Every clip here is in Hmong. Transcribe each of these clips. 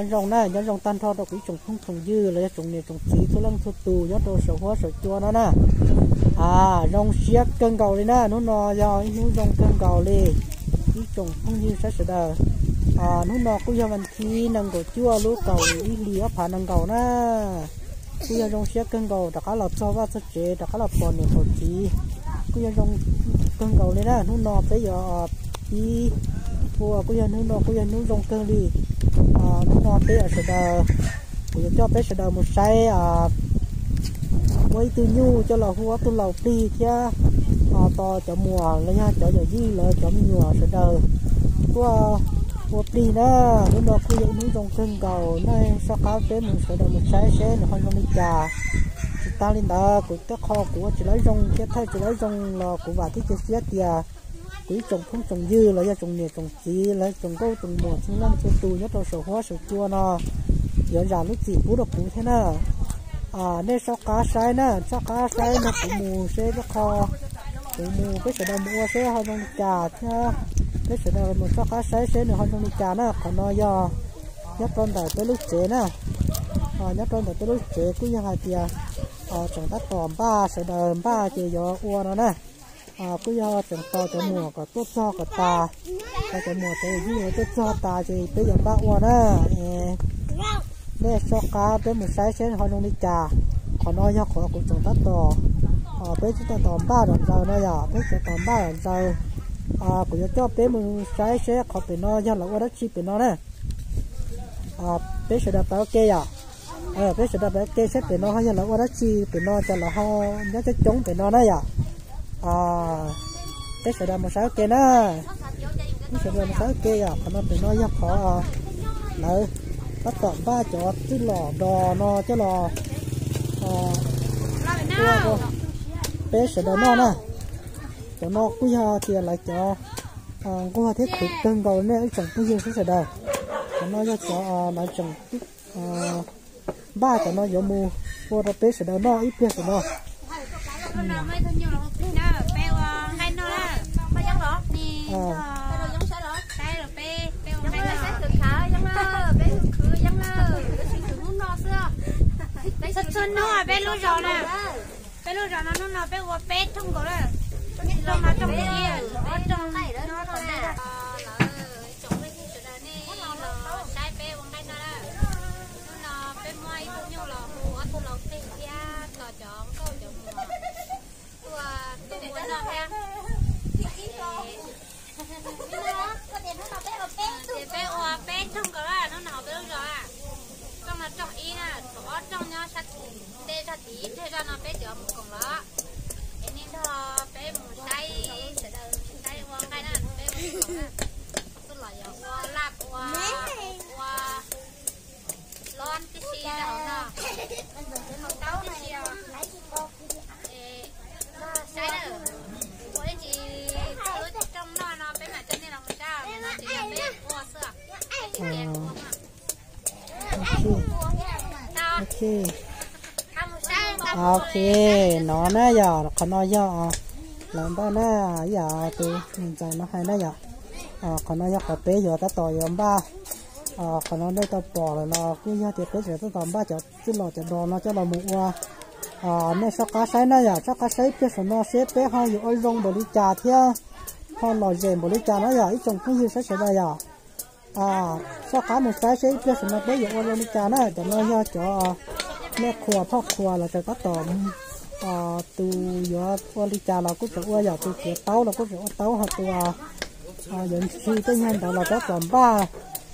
Nyob zoo na, nyob zoo tag nrho rau kuv ib tsoom phooj tsoom ywg los yog tsoom niam tsoom txiv txhua leej txhua tus nyob rau saum huab saum cua no na. Zoo siab kawg nkaus li na, hnub no yog ib hnub zoo kawg nkaus li ib tsoom phooj ywg sawv daws. Hnub no kuj yog vas thib nees nkaum cuaj lub kaum ib hlis ob phav nees nkaum na. Kuj yog zoo siab kawg nkaus rov qab los txog vaj txog tsev, rov qab los pom niam pom txiv. Kuj yog zoo kawg nkaus li na, hnub no peb yuav pib ua, kuj yog hnub no kuj yog hnub zoo kawg li. Hnub no peb yuav sawv daws, kuv yuav coj peb sawv daws mus saib, muab ib tug nyuj coj los hu ob tug laus plig thiab tos cov muam los yog cov yawm yij lawv cov me nyuam sawv daws tuaj ua plig na. Hnub no kuj yog ib hnub zoo kawg nkaus, nej soj qab peb mus sawv daws mus saib seb nws ho zoo li cas. Tsis tas li ntawd, kuv tej qho kuv ua tsis lawv zoo thiab thaij tsis lawv zoo los kuv vam thiab cia siab tias kuv ib tsoom phooj tsoom ywg los yog tsoom niam tsoom txiv los tsoom nkauj tsoom muam txhua leej txhua tus nyob rau saum huab saum cua no yuav zam lub txim pub rau kuv thiab na. Nej soj qab saib na, soj qab saib nrog kuv mus seb tej qho kuv mus peb sawv daws mus ua seb ho zoo li cas thiab. Peb sawv daws mus soj qab saib seb nws ho zoo li cas na. Qhov no yog nyob rau ntawm peb lub tsev na. Nyob rau ntawm peb lub tsev kuj yog hais tias tseem tab tom npaj, sawv daws npaj ces yuav ua no na. Kuj yog tseem tos cov muam kom tuaj txog kom tas, tos cov muam cov yawm yij tuaj txog tas ces peb yuav npaj ua na. Nej soj qab peb mus saib seb ho zoo li cas. Qhov no yog qhov kuv tseem tab tom, peb twb tab tom npaj zom zaws no yom, peb tseem tab tom npaj zom zaws. Kuv yuav coj peb mus saib seb qhov pem no yog lawv ua dab tsi pem no na. Peb sawv daws pab ua ke yom. Peb sawv daws pab ua ke seb pem no ho yog lawv ua dab tsi pem no, cov lawv ho nyob coob coob pem no na yom. Peb sawv daws mus saib ua ke na. Peb sawv daws mus saib ua ke yom, qhov no pem no yog qhov lawv tab tom npaj cov txwj lom dos no coj los ua rau peb sawv daws noj na. Cov no kuj yog tias lawv cov nquag thiab khwv kawg nkaus nej ib tsoom phooj ywg sawv daws. Cov no yog cov lawv tseem npaj cov no yuav mus ua rau peb sawv daws noj ib pliag saum no. Txhua hnub peb lub zos na, peb lub zos no hnub no peb ua peb rooj nkaus lawm. Rooj no rooj ib, ob rooj no. Lawv tsoom phooj ywg sawv daws nej los saib peb ua nqaij noj lawm. Hnub no peb muab ib tug nyuj los hu ob tug laus plig thiab tos cov nkauj cov muam tuaj tuaj ua noj thiab. Ces peb ua peb rooj nkaus lawm hnub no hauv peb lub zos na. Rooj no rooj ib na, thaum ob rooj nyob sab tim ntej zog tid, ib pliag zog no peb tseem mus koom los. Es nej nrog peb mus saib, sawv daws saib ua nqaij na, peb ua koom na. Txuj lom yuav ua laj ua, ua loj tib si rau hauv no, hau taub tib si os. Es saib na, ua ib ntsis lub rooj noj no peb mam coj nej los mus saib, no tsis yog peb ua xwb, peb tsis tias ua. Ok, no na yom, qhov no yog lawv npaj na, ib yam tus niam ntxawm no hais na yom. Qhov no yog qhov peb yuav tab tom yuav npaj. Qhov no nej tau pom lawm los kuj yog tias peb tseem tab tom npaj cov txwj lom cov dos no coj los mus ua. Nej soj qab saib na yom, soj qab saib ib pliag saum no seb peb ho yuav ua zoo npaum li cas thiab ho lom zem npaum li cas na yom, ib tsoom phooj ywg sawv daws yom. Soj qab mus saib seb ib pliag saum no peb yuav ua zoo li cas na. Cov no yog cov nej qhuas phauj qhuas los tseem tab tom, tus yuav ua li cas los kuj tseem ua yom, tus txiav taub los kuj tseem ua taub, ho tus yuav ntxhi tej nyuag ntawd los tab tom npaj.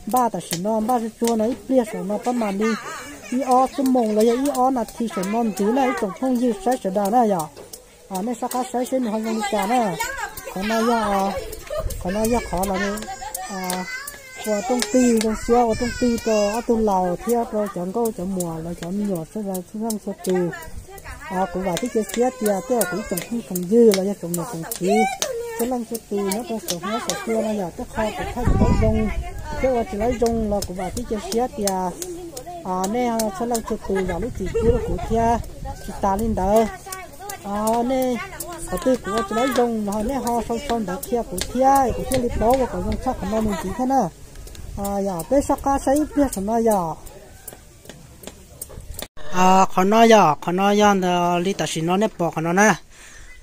Npaj tam sim no npaj tsuag tsuag no ib pliag saum no pab mam li ib ob xuab moos los yog ib ob nas this saum no ntxiv na ib tsoom phooj ywg sawv daws na yom. Nej soj qab saib seb nws ho zoo li cas na. Qhov no yog, qhov no yog qhov lawv ua rooj plig, zoo siab ua rooj plig rau ob tug laus thiab rau cov nkauj cov muam los cov me nyuam sawv daws txhua leej txhua tus. Kuv vam thiab cia siab tias tej uas kuv ib tsoom phooj tsoom ywg los yog tsoom niam tsoom txiv txhua leej txhua tus nyob rau saum huab saum cua no yom, tej qho kuv thaij tsis tau zoo thiab ua tsis lawv zoo los kuv vam thiab cia siab tias nej txhua leej txhua tus zam lub txim pub rau kuv thiab. Tsis tas li ntawd, nej qhov twg kuv ua tsis lawv zoo los nej ho sau sau ntawv qhia kuv thiab, kuv thiaj li paub ua kom zoo tshaj qhov no mus ntxiv thiab na. Yog peb soj qab saib ib pliag saum no yog. Qhov no yog, qhov no yog ntawd li tam sim no nej pom qhov no na.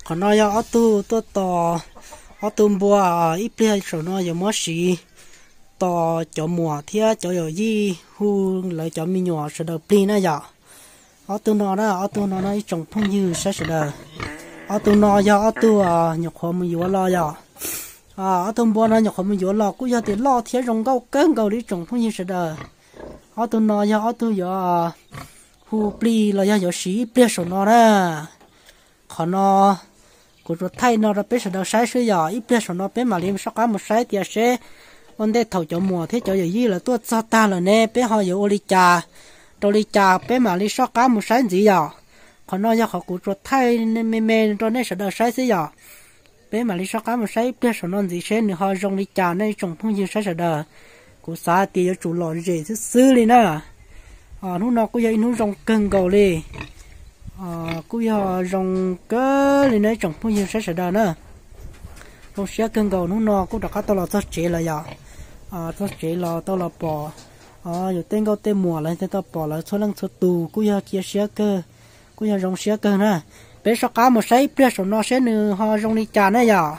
Qhov no yog ob tug tuaj tos, ob tug npua ib pliag saum no yuav muab siv tos cov muam thiab cov yawm yij hu lawv cov me nyuam sawv daws plig na yom. Ob tug no na, ob tug no na ib tsoom phooj ywg saib sawv daws. Ob tug no yog ob tug nyuam qhuav mus yuav los yom. Ob tug npua no nyuam qhuav mus yuav los kuj yog tias loj thiab zoo nkauj kawg nkaus li ib tsoom phooj ywg sawv daws. Ob tug no yog ob tug yuav hu plig los yog yuav siv ib pliag saum no na. Qhov no kuv tsuas thaij no rau peb sawv daws saib xwb yom. Ib pliag saum no peb mam li soj qab mus saib tias seb ua ntej thaum cov muam thiab cov yawm yij lawv tuaj txog tag lawm ne peb ho yuav ua li cas, rau li cas peb mam li soj qab mus saib ntxiv yom. Qhov no yog qhov kuv tsuas thaij me me rau nej sawv daws saib xwb yom. Peb mam li soj qab mus saib ib pliag saum no ntxiv seb nws ho zoo li cas nej ib tsoom phooj ywg saib sawv daws. Kuv xav tias yuav tsum lom zem xwb xwb li na. Hnub no kuj yog ib hnub zoo kawg nkaus li. Kuj yog zoo kawg li no ib tsoom phooj ywg saib sawv daws na. Zoo siab kawg nkaus hnub no kuj rov qab tau los txog tsev lawm yom. Txog tsev los tau los pom yus tej nkauj tej muam lawv thiaj tau pom lawv txhua leej txhua tus kuj yog cia siab kawg, kuj yog zoo siab kawg na. Peb soj qab mus saib ib pliag saum no seb nws ho zoo li cas na yom.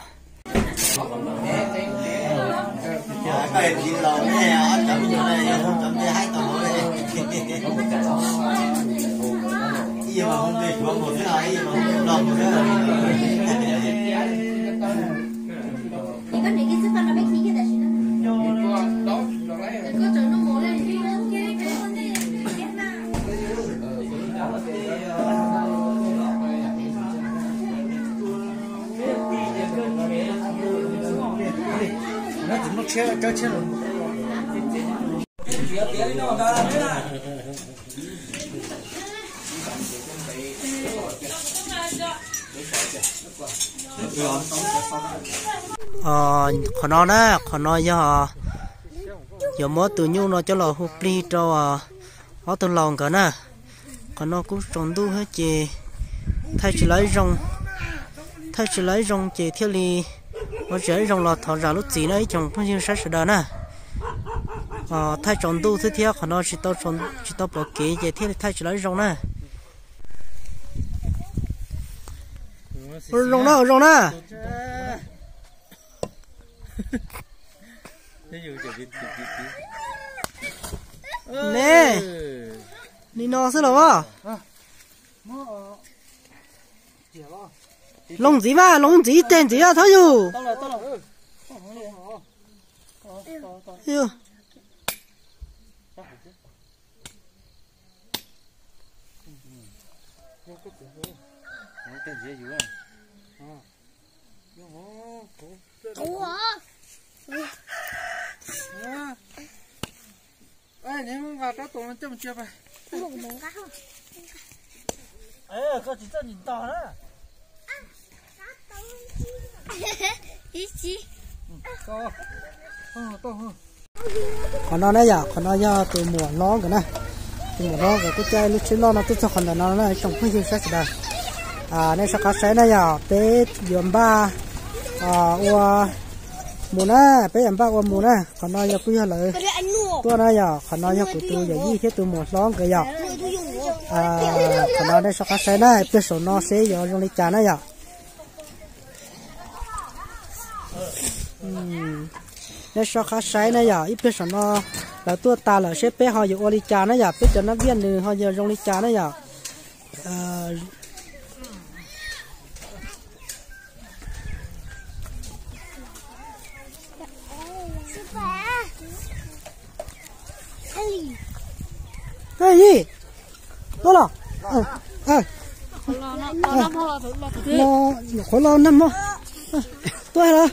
Qhov no na, qhov no yog yuav muab tus nyuj no coj los hu plig rau ob tug laus nkawd na. Qhov no kuj tsaus ntuj thiab ces thaij tsis laib zoo, thaij tsis laib zoo ces thiaj li ua tsis laib zoo los thov zam lub txim na ib tsoom phooj ywg saib sawv daws na. Thaij tsaus ntuj xwb thiab qhov no tsis tau pom kev ces thiaj li thaij tsis laib zoo na. Ua zoo na, ua zoo na. Ne, li no xwb los as. Loo ntxiv mas, loo ntxiv teg ntxiv os Thoj Yus. Qhov no na yom, qhov no yog tus muam hlob nkawd na. Tus muam hlob nkawd kuj caij lub tsheb loj no tuaj txog qhov ntawm no na ib tsoom phooj ywg saib sawv daws. Nej soj qab saib na yom, peb yuav npaj ua mus na, peb yuav npaj ua mus na. Qhov no yog kuj yog lawv tuaj na yom, qhov no yog kuv tus yawm yij thiab tus muam hlob nkawd yom. Qhov no nej soj qab saib na, ib pliag saum no seb yuav zoo li cas na yom. Nej soj qab saib na yom, ib pliag saum no lawv tuaj tas lawm seb peb ho yuav ua li cas na yom, peb cov nab viaj nws ho yuav zoo li cas na yom. Yij, tuaj los. Nyuam qhuav los nag hmo. Tuaj los.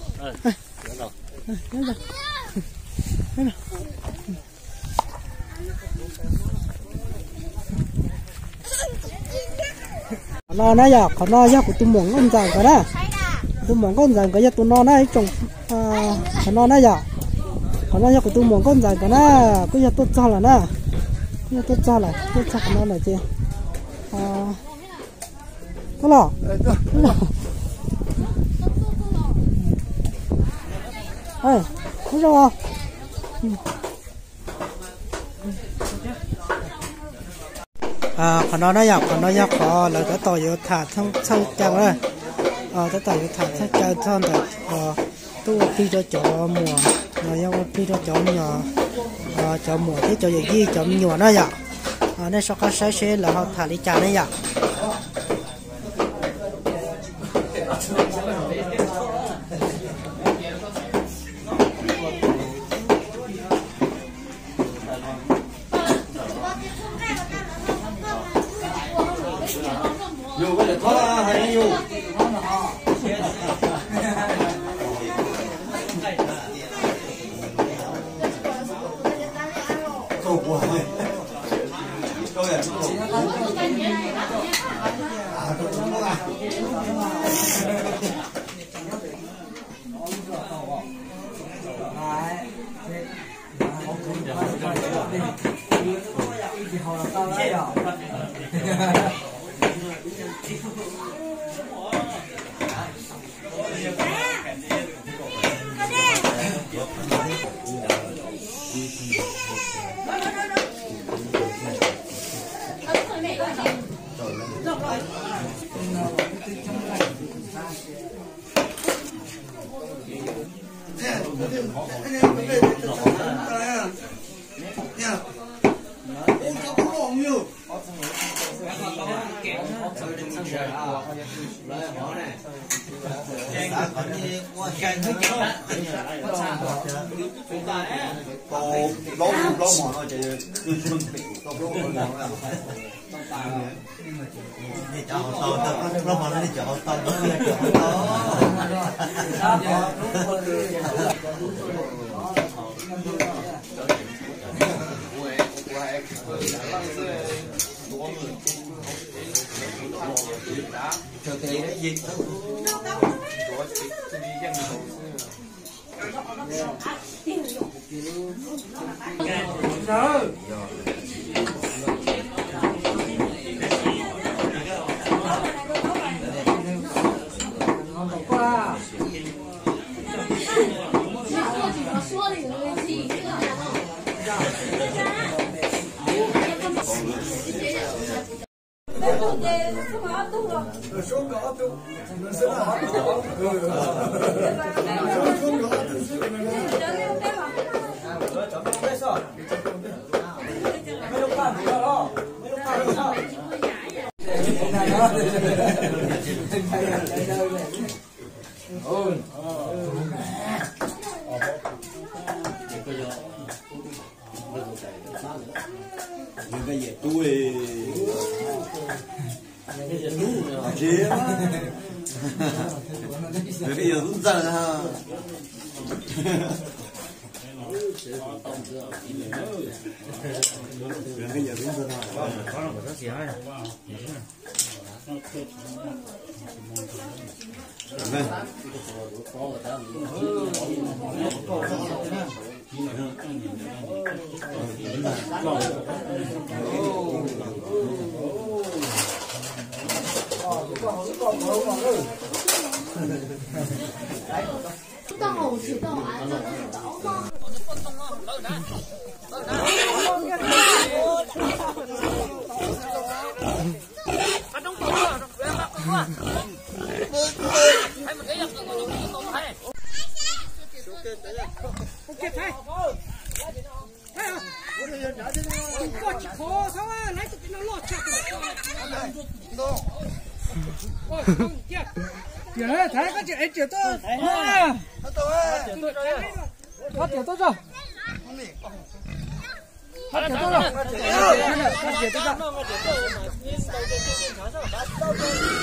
Qhov no na yom, qhov no yog kuv tus muam nkauj ntxawm nkawd na. Kuv tus muam nkauj ntxawm nkawd yog tus no na ib tsoom. Qhov no na yom, qhov no yog kuv tus muam nkauj ntxawm nkawd na, kuj yog tuaj txog lawm na. Kuj yog tuaj txog lawm, tuaj txog qhov no lawm ces tuaj los. Ub zoo os. Qhov no na yom, qhov no yog qhov lawv tab tom yuav tham txheej caw na. Tab tom yuav tham txheej caw txog ntawm tuaj ua plig rau cov muam, los yog ua plig rau cov me nyuam, cov muam thiab cov yawm yij cov me nyuam na yom. Nej soj qab saib seb lawv ho tham li cas ne yom. Nej cov hauv tau, plaub hmo no nej cov hauv tau, cov hauv tau.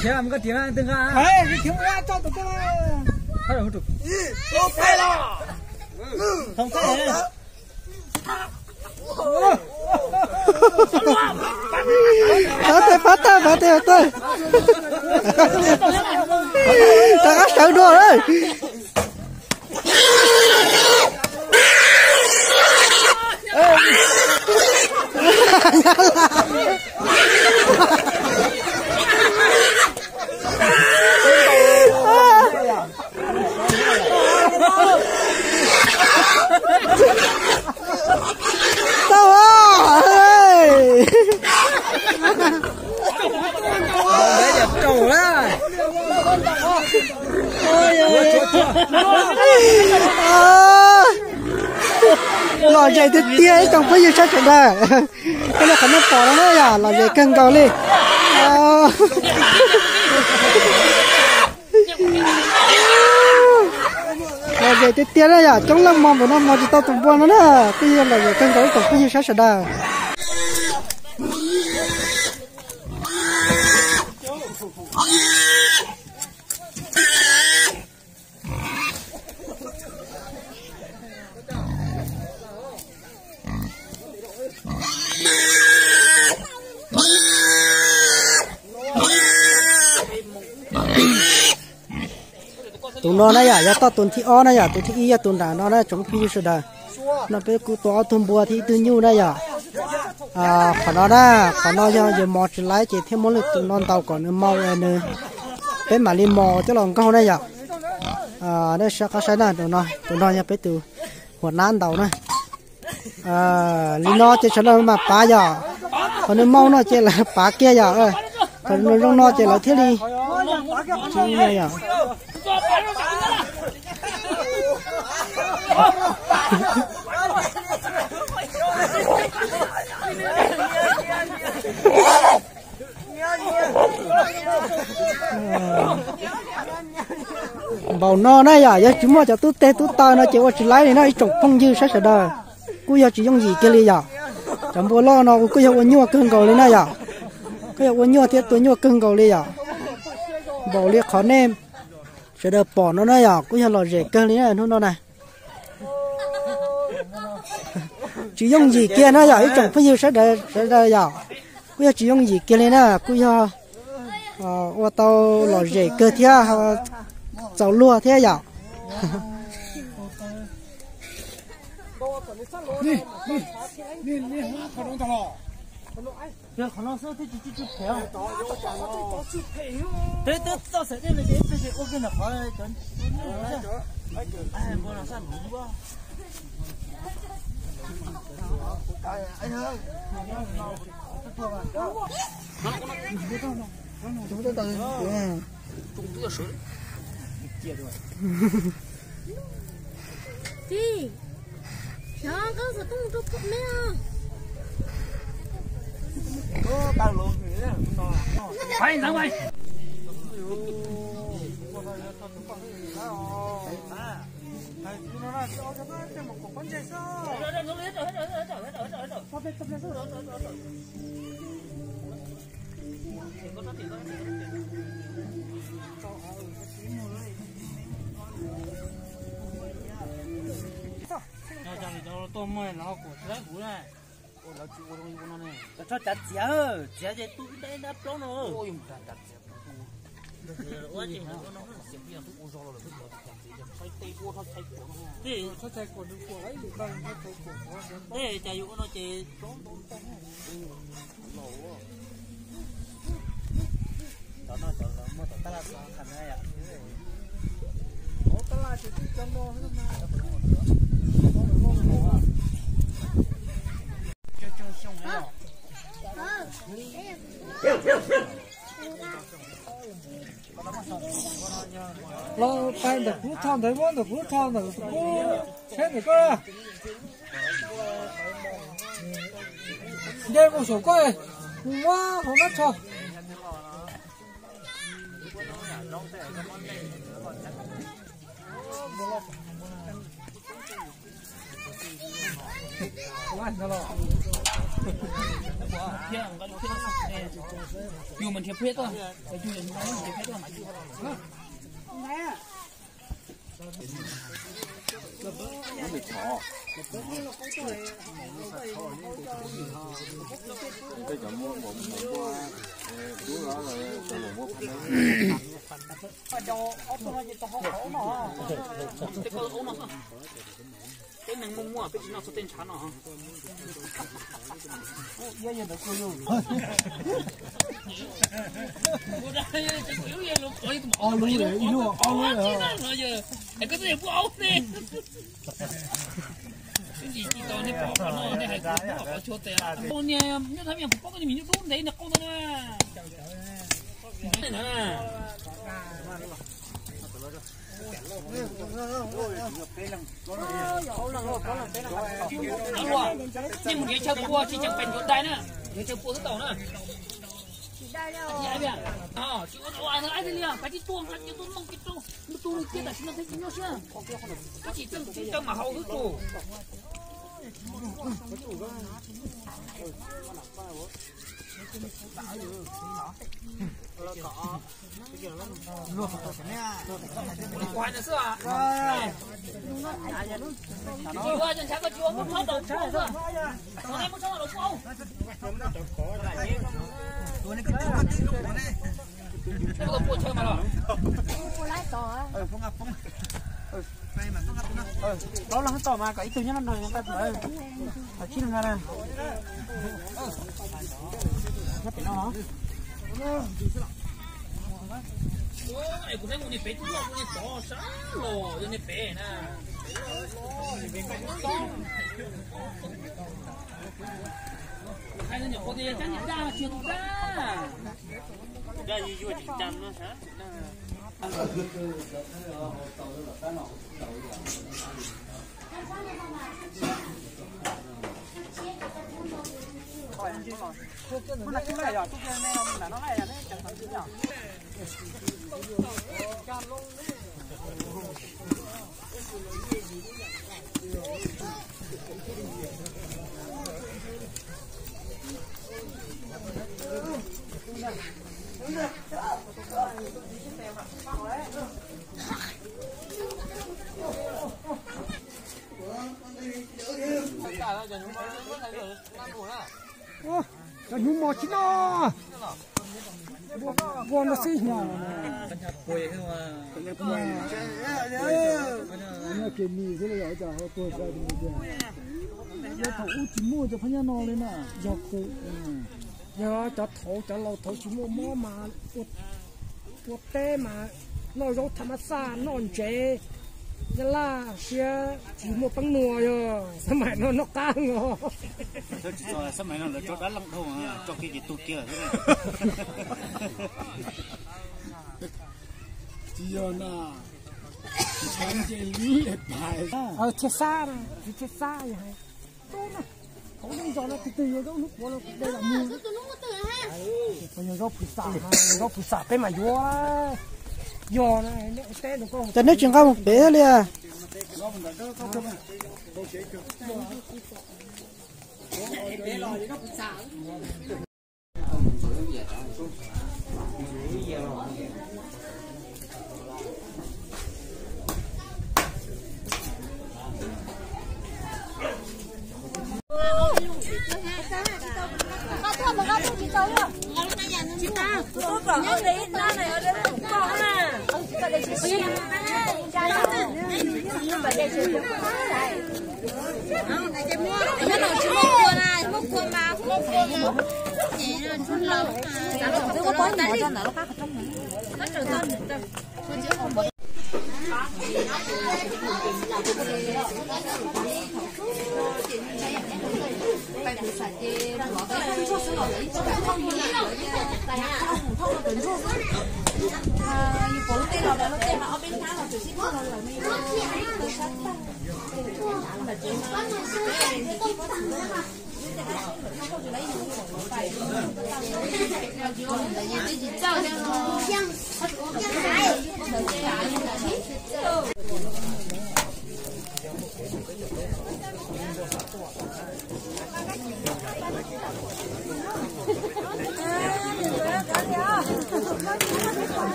Khiav mus koj tiag, twb nqa. Pab tawg, pab tawg, pab tawg, pab tawg. Rov qab sawv dua lawm. Tau. Lom zem tiag tiag ib tsoom phooj ywg sawv daws. Tej no qhov nej pom no na yom, lom zem kawg nkaus li. Lom zem tiag tiag na yom, coob leej mos npaum no mos tsis tau tus npua no na. Twb yog lom zem kawg nkaus ib tsoom phooj ywg sawv daws. Tus no na yom, yog toj tus thib ob na yom, tus thib ib yog tus nram no na tsoom phooj ywg sawv daws. No peb kuj tua ob tug npua thiab ib tug nyuj na yom. Qhov no na, qhov no yog yus mos tsis laib ces thiaj muab lwm tus no ntaus kom nws mau nws, peb mam li mos coj los nkaug na yom. Nej sab qab saib na, tus no yog peb tus huas nab ntaus na. Li no ces sawv daws mam pav yom. Qhov nws mau no ces lawv pav kiag yom. Qhov nws zoo no ces lawv thiaj li tsis yom. Npaum no na yom, yog tsis muaj cov tub teg tub taw no ces ua tsis laib li no ib tsoom phooj ywg sawv daws. Kuj yog tsis yooj yim kiag li yom. Cov npua loj no kuj yog ua nyuaj kawg nkaus li na yom. Kuj yog ua nyuaj thiab tua nyuaj kawg nkaus li yom. Npaum li qhov nej sawv daws pom no na yom, kuj yog lom zem kawg li na hnub no na. Tsis yooj yim kiag na yom ib tsoom phooj ywg sawv daws yom. Kuj yog tsis yooj yim kiag li na, kuj yog ua tau lom zem kawg thiab txaus luag thiab yom. Txhob cav txiav, txiav ces tu ib dab plaub no. Tej cas yus ua no ces plaub ntau. Cov no cov lawv muaj tom tab laj txog qhov no yom. Los pais ntawm kuv tho ntawd, muab ntawm kuv tho ntawm kuv, seb ntawm koj. Nce mus saum koj, mus muab hauv no tho. Yus mas nrhiav peb tuaj, yus yog nrhiav peb tuaj. Peb neeg muaj muaj peb tsis noj txog tej ntshav no. Tsis tau nej pom qhov no nej hais kuv pom qhov tshuav tes. Niag nyuj thab me kuv pom koj niag me nyuj dub ntev niag qau ntawd na. Nej mus nrhiav chaw pua tsis tseem pem ncuav dai na, nrhiav chaw pua xwb tau na. Tsis ua ua li kav tsij tuaj nqa cia tuaj noj kiag rau, nws tu li kiag tam sim no thiaj tsis nyuaj siab. Koj tsis txeeb tsis txeeb mam haus xwb tus. Kuv hais nws xwb. Tsis ua, ntshav koj tsis ua, muab tshoob rau kuv xwb. Tus no muab tshoob rau kuv. Pua chaw mas los. Poob los tom mas kom ib tug nyob no nqa tus, qhov tsib no nqa na. Nyob pem no. Kuv saib mus niag pem tus loj tus niag tod sab los yog niag pem na. Hais nyuam qhuav tias yog cab niag daj tsis yog tus daj. Daj yuag yuag tsis cam no sab. Cov hnyuv mos tsis noj, vos no xwb hnyos. Nyob kev mis xwb los yog cas ho tuag sai tus mus tiag. Yog thaum ub tsis muaj cov phab nyaj no li na, yog khu, yog cov thaud cov laus thaud tsis muaj mob mas ua teb mas noj zaub tham mab xaj noj ntsev, nyab laj siab tsis muaj peeb nua yog xab maim no noj qab os. Xab maim no lawv tso dab leej dhau, tso kiag ces tuag kiag lawm. Tsis yog na, ntshe li pais. Thiaj xab na, tsis thiaj xab yog hais. Thaum ub zos no tus twg yuav zaub hnub puav los kuv de los mus. Yog zaub phwm xam, yog zaub phwm xam peb mas yuav. Yog na, teb. Cas neb tsis nqa mus pem li?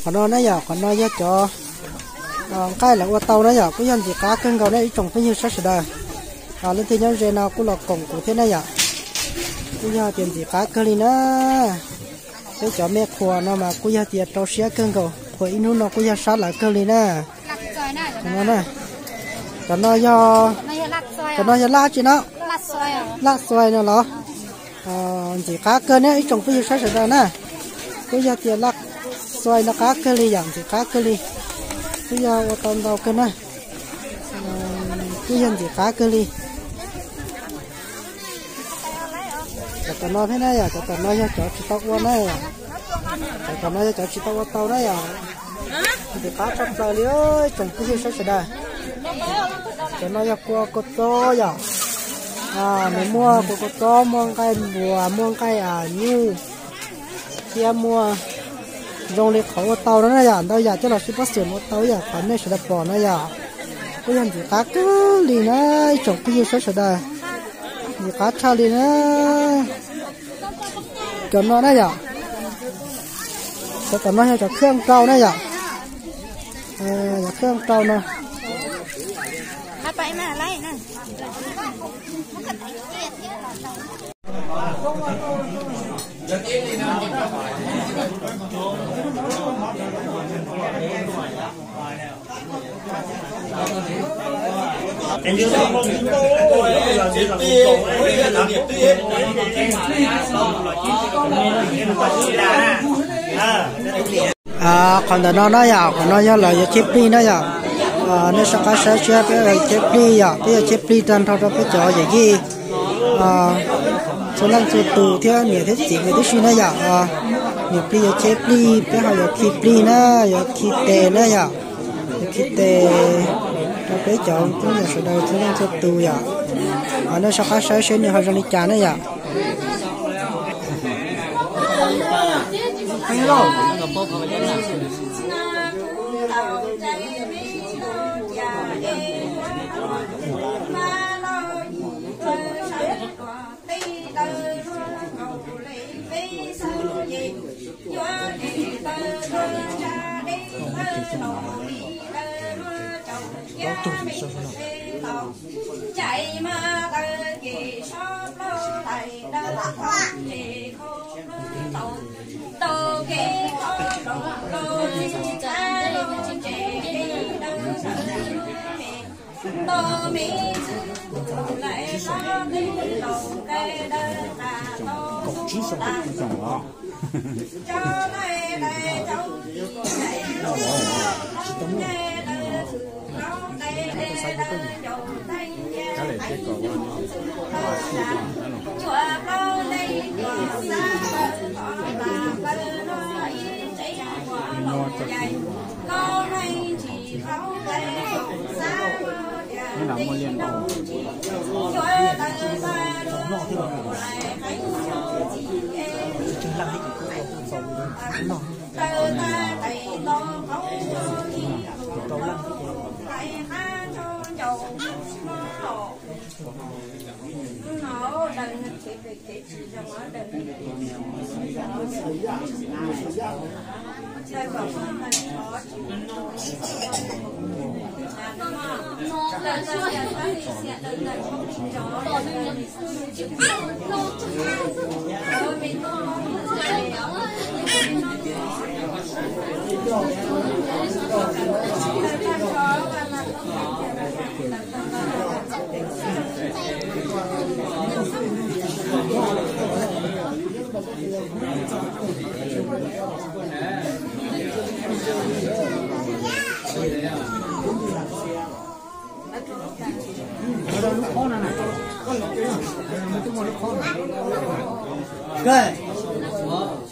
Qhov no na yom, qhov no yog cov nqaij lawv ua tau na yom, kuj yog ntxim qab kawg nkaus na ib tsoom phooj ywg sawv daws. Leej twg nyob ze no kuj los koom kuv thiab na yom. Kuj yog tias ntxim qab kawg li na. Peb cov me qhuas no mas kuj yog tias rau siab kawg nkaus, qhuas ib hnub no kuj yog sab lawv kawg li na. Cov no yog, cov no yog laj tsi no? Laj xuais no los? Ntxim qab kawg na ib tsoom phooj ywg sawv daws na. Kuj yog tias laj xuas no qab kawg li yom, ntxim qab kawg li. Kuj yog ua tau ntau kawg na. Kuj yog ntxim qab kawg li. Cov tom no thiab na yom, cov tom no yog cov tsis tau ua na. Cov tom no yog cov tsis tau ua tau na yom. Ntxim qab tshaj plaws li ib tsoom phooj ywg sawv daws. Cov no yog kua kua txob yom. Nws muaj kua kua txob, muaj nqaij npuas, muaj nqaij nyuj, thiab muaj zoo li qhov ua tau no na yom. Ntau yam coj los sib pab xum ua tau yam qhov nej sawv daws pom na yom. Kuj yog ntxim qab kawg li na ib tsoom phooj ywg sawv daws. Ntxim qab tshaj li na. Cov no na yom. Cov tom no yog cov khwb rau na yom. Cov khwb rau no. Qhov ntawm no na yom, qhov no yog lawv yuav cheb plig na yom. Nej soj qab saib seb peb yuav cheb plig yom, peb yuav cheb plig tag nrho rau peb cov yawm yij txhua leej txhua tus thiab niam thiab txiv nkawd tib si na yom. Niam plig yuav cheb plig, peb ho yuav khi plig na, yuav khi tes na yom. Yuav khi tes rau peb cov phooj ywg sawv daws txhua leej txhua tus yom. Nej soj qab saib seb nws ho zoo li cas na yom.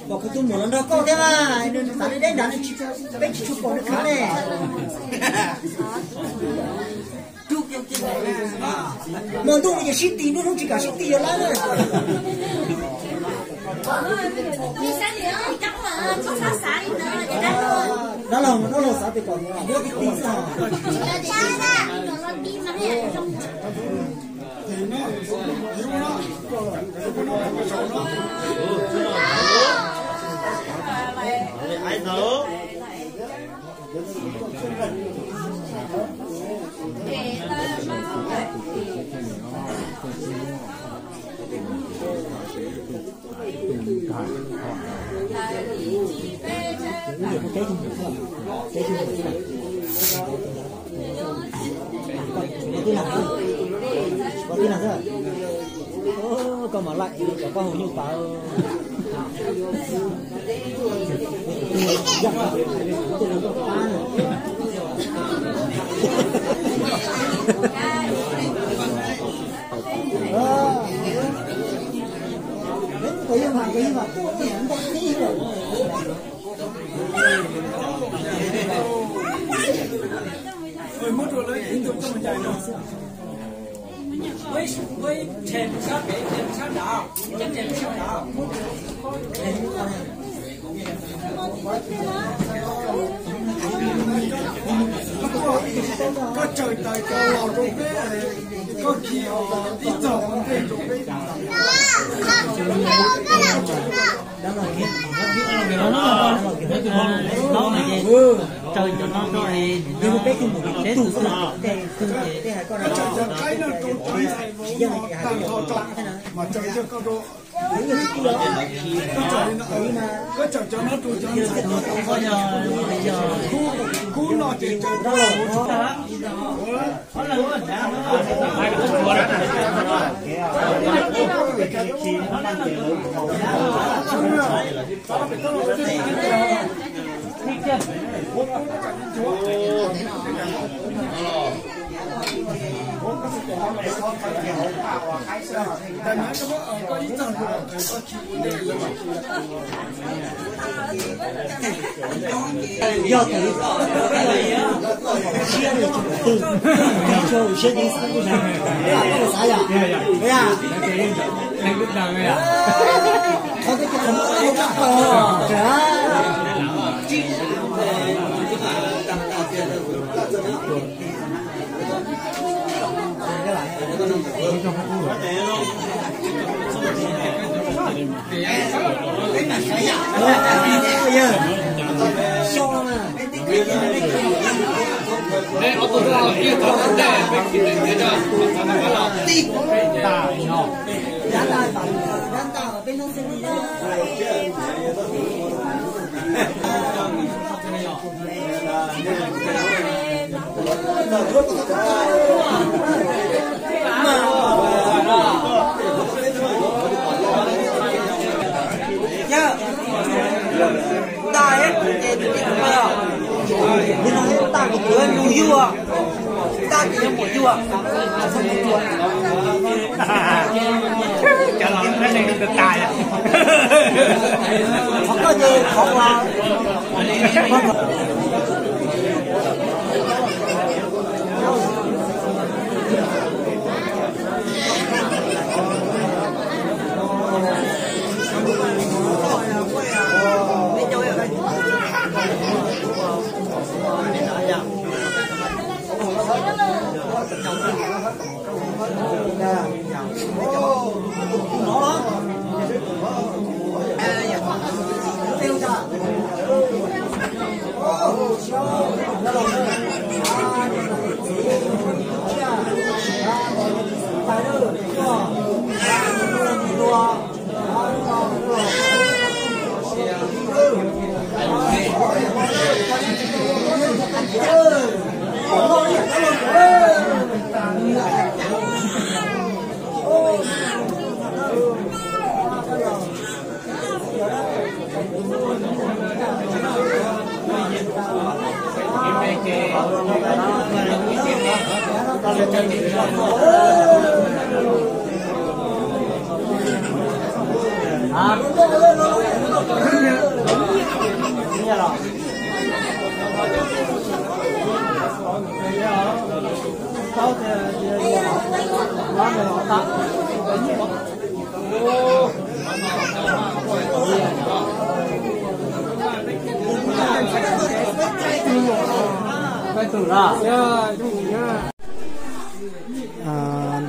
Pom kuv tus muam los nrog koj thiab mas, nws xav li deb nrad, peb tsis tshua pom nws khav ne. Hmo ntuj no ces sib ti, nruab hnub tsis kam sib ti yuav lawm. Dab laug, dab laug xav tias kom muab ti ti xwb os. Koj mas Koj tsaws taws cov laus rau peb, koj khi ib txog ua ntej rau peb. Tsaws cov no rau, peb tug tus xwb, tej tug ces, koj tsaws cov qaib no rau cov ntxhais vauv no tag nrho rau, mas tsaws yog koj rau. Koj tsaws cov no rau cov ntxhais, kub no ces tsaws rau vauv. Yog tus siab li tsis tus twg, siab li xav yom, qhov twg qhov muab ua tshaj plaws.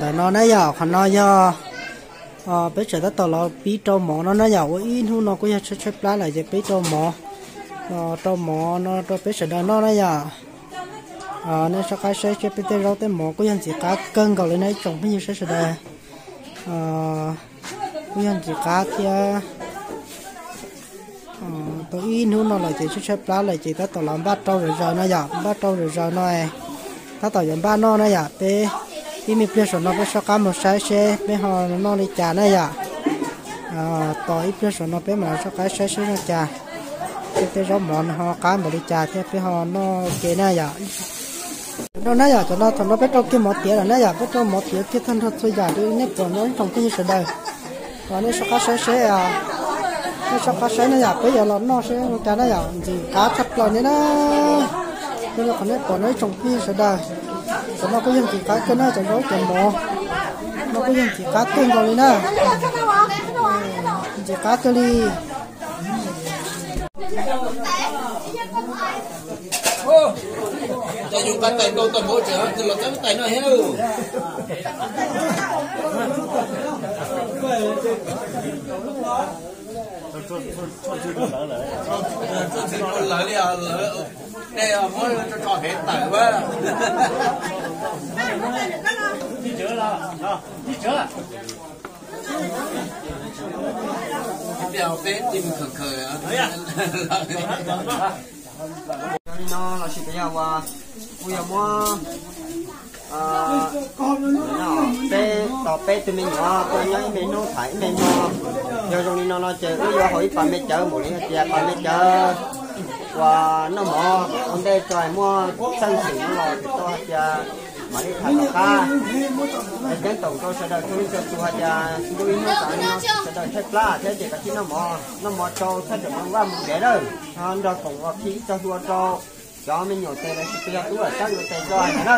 Ntawm no na yom, qhov no yog peb tseem tab tom los pib rau mov no na yom. Ua ib hnub no kuj yog tshaib tshaib plab lawm ces peb rau mov, rau mov no rau peb sawv daws noj na yom. Nej soj qab saib seb peb tej zaub tej mov kuj yog ntxim qab kawg nkaus li na ib tsoom phooj ywg sawv daws. Kuj yog ntxim qab thiab. Tau ib hnub no lawm ces tshaib tshaib plab lawm ces tab tom los npaj rau zom zaws no yom, npaj rau zom zaws no. Tab tom yuav npaj noj na yom, peb ib me pliag saum no peb soj qab mus saib seb peb ho noj li cas na yom. Tos ib pliag saum no peb mam soj qab saib seb zoo cas, thiab peb zaub mov no ho qab npaum li cas thiab peb ho noj ke na yom. Rau na yom, cov no thaum no peb rau kiag mov tiav lawm na yom, peb rau mov tiav kiag tag nrho txhua yam li nej pom no ib tsoom phooj ywg sawv daws. Nej soj qab saib seb, nej soj qab saib na yom, peb yuav los noj seb zoo cas na yom, ntxim qab tshaj plaws li na. Yog li qhov nej pom no ib tsoom phooj ywg sawv daws, cov no kuj yog ntxim qab kawg na, cov zaub cov mov no kuj yog ntxim qab kawg nkaus li na. Ntxim qab kawg li. Cov yus qab tais ntau tau mov tseem los txawb tais no thiab lauj. Lawv, nej muab tso tso hev tawm a. Peb ti mus khawm khawm. Li no los sis yog uas kuv yog muab peb tos peb tug me nyuam tuaj nyob ib me hnub tham ib me hmo. Yog zoo li no no ces wb yuav haus ib pas me cawv npaum li hais tias pas me cawv uas noj mov ua ntej tso muaj xeeb xwm no los tsis tau hais tias mam li tham tom qab. Es ceeb toom rau sawv daws txhua leej txhua tus hais tias ntu ib hnub xav li no sawv daws tshaib plab thiab ces kav tsij noj mov, noj mov tsau txhob tseem mus vaj mus tsev lawm. Nrog koom ua khi ib co hlua rau cov me nyuam tes los sis yog tub los xyab yuav tes tso hais na.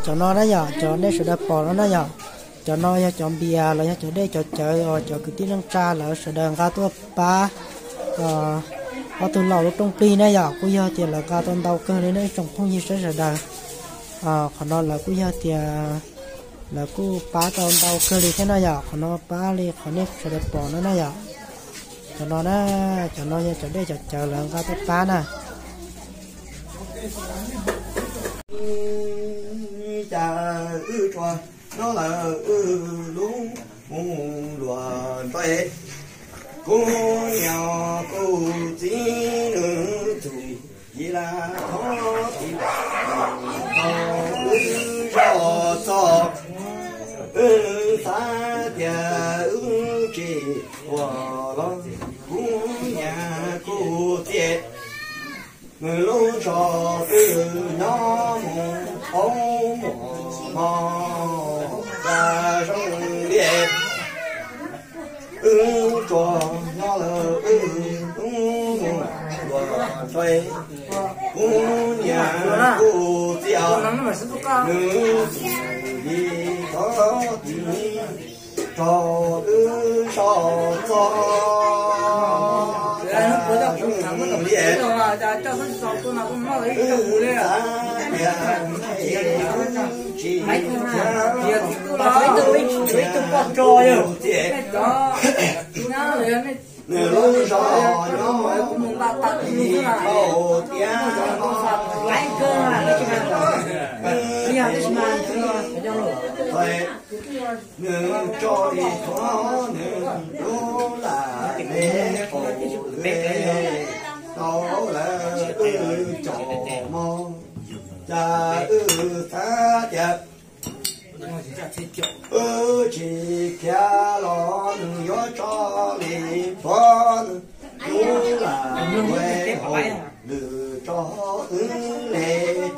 Cov no na yom, cov nej sawv daws pom no na yom, cov no yog cov npias los yog cov dej cov cawv uas cov kwv tij neej tsa lawv sawv daws nqa tuaj pab ob tug laus lub rooj plig na yom, kuj yog tias lawv nqa tau ntau kawg li nej ib tsoom phooj ywg sawv daws. Qhov no lawv kuj yog tias lawv kuj pab tau ntau kawg li thiab na yom, qhov no pab li qhov nej sawv daws pom no na yom. Cov no na, cov no yog cov dej cov cawv lawv nqa tuaj pab na. Cas wb tsuas nyob lawm wb lub mus luag nrog kuv niam kuv txiv nws txum yim lawm thov txim rau wb zoj txog. Wb xav tias wb tsis ua los kuv niam kuv txiv nws lub zos twb nyob mus tau muaj hmo cas zoo li wb tsuas nyob lawm wb mus luag nrog kuv niam kuv txiv nws txum yim thov txim rau wb zoj txog. Wb xav tias tsis txiv nws lub zos nyob mus tau tiav no. Nws tso li thuav nws lub lam me qaum le tau lawm wb caum mog. Cas wb xav tias wb tsis khiav los nws yuav tso li thuav nws lub lam me qaum lwm tso wb le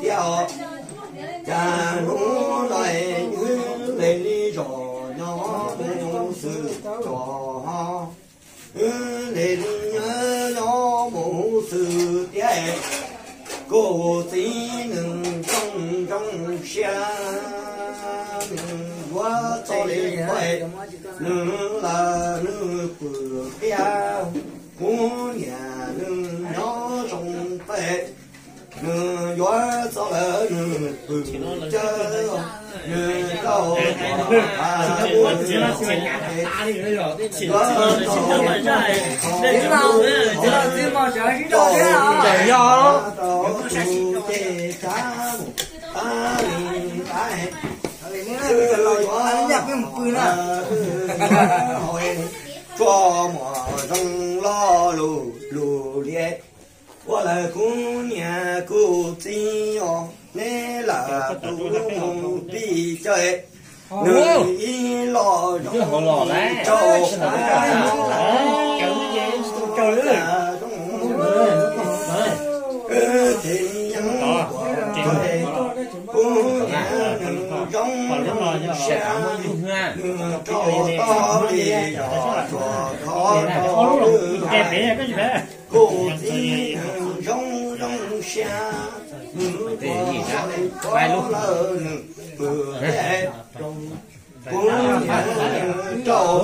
tiav. Cas hnub no wb le li zos nyob mus xwm tso ho wb le li nyob mus xwm tiav. Kuv txiv nws zoo zoo siab nws yuav txog li npaj nws lawm nws pw qiab. Kuv niam nws nyob zoo pem nws yuav txog lawm nws pw cawv nws rau yuav txog rau tus ces cas mus tas li tas yuav tsuas muaj zoo lo lus lus liab ua Kuv niam kuv txiv os, neb lam tus mus pib caw nws ib los zoo rau kuv niam nws zoo siab, nws rau toj li yog tsuas thov rau kuv txiv nws zoo zoo siab, nws ua lawm nws pw kuv niam nws rau nws rau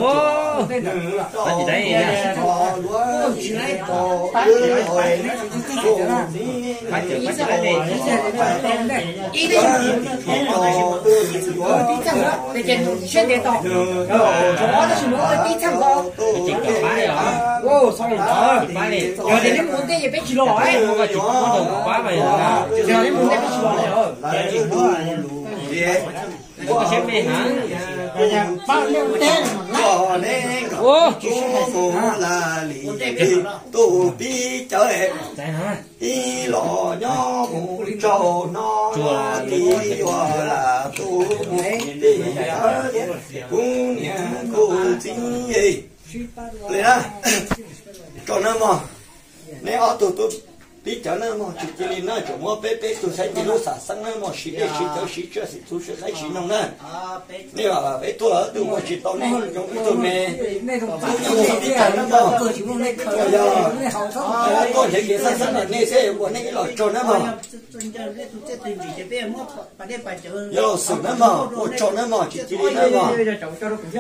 luag tsis tau wb os. Tus pib cawv ib los nyob mus rau no, ib yuav lam tus mus pib cawv, kuv niam kuv txiv li na. Rau na mog, neb ob tug tub pib cawv na mog, tsis cia li na, tsuas muab peb peb tug saib ntsis lub xam xeeb na mog, siv dej siv cawv siv tsiaj siv txhuv siv qaib siv noog na. Nej peb tuaj tus ua tsis tau nej zoo ib tug me, nej tub pib cawv na mog, yog tuaj nrhiav kev xam xeeb ntawm nej xwb ua nej ib los tsaug na mog. Yog xwm na mog, ua tsaug na mog, tsis cia li na mog.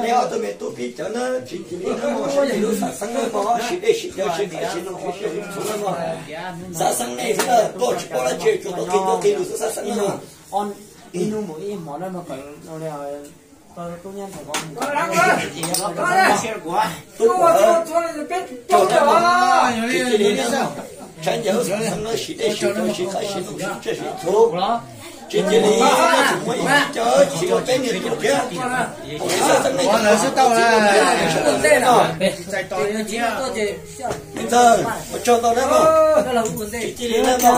Nej ob tug me tub pib cawv na, tsis cia li na mog, siv lub xam xeeb na mog, siv dej siv cawv siv qaib siv noog siv tsiaj siv txhuv na mog. Xam xeeb nej xwb na, tuaj tsis paub dab tsi, tsuas tau qhia tuaj qhia lus xwb, xam xeeb na mog. Tub, tsaug na mog, tsis cia li na mog. Tshaib ncaws xam xeeb na, siv dej siv cawv siv qaib siv noog siv tsiaj siv txhuv. Tsis cia li, tsis muaj ib tug cawv tsis muaj peb niag tub thiab. Xam xeeb nej, tsis cia li na mog. Ntxawg, ua tsaug ntau na mog. Tsis cia li na mog.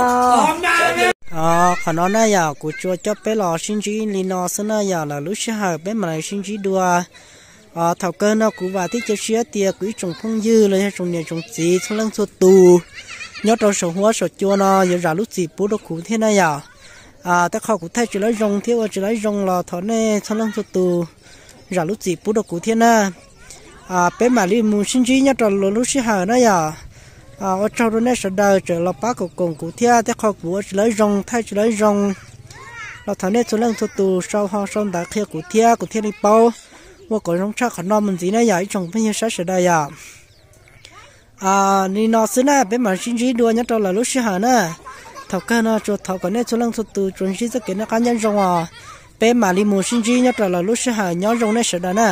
Qhov no na yom, kuv tsuas coj peb los sib ntsib li no xwb na yom, lwm lub sij hawm peb mam li sib ntsib dua. Thaum kawg no kuv vam thiab cia siab tias kuv ib tsoom phooj ywg los yog tsoom niam tsoom txiv txhua leej txhua tus nyob rau saum huab saum cua no yuav zam lub txim pub rau kuv thiab na yom. Tej qho kuv thaij tsis lawv zoo thiab ua tsis lawv zoo los thov nej txhua leej txhua tus zam lub txim pub rau kuv thiab na. Peb mam li mus sib ntsib nyob rau lwm lub sij hawm na yom. Ua tsaug rau nej sawv daws tseem los pab koom koom kuv thiab, tej qho kuv ua tsis lawv zoo thaij tsis lawv zoo los thov nej txhua leej txhua tus sau ho sau ntawv qhia kuv thiab, kuv thiaj li paub ua kom zoo tshaj qhov no mus ntxiv na yom ib tsoom phooj ywg sab sawv daws yom. Li no xwb na, peb mam sib ntsib dua nyob rau lwm lub sij hawm na. Thaum kawg no tsuas thov kom nej txhua leej txhua tus tsuas ntsib txoj kev noj qab nyob zoo os. Peb mam li mus sib ntsib nyob rau lwm lub sij hawm, nyob zoo nej sawv daws na.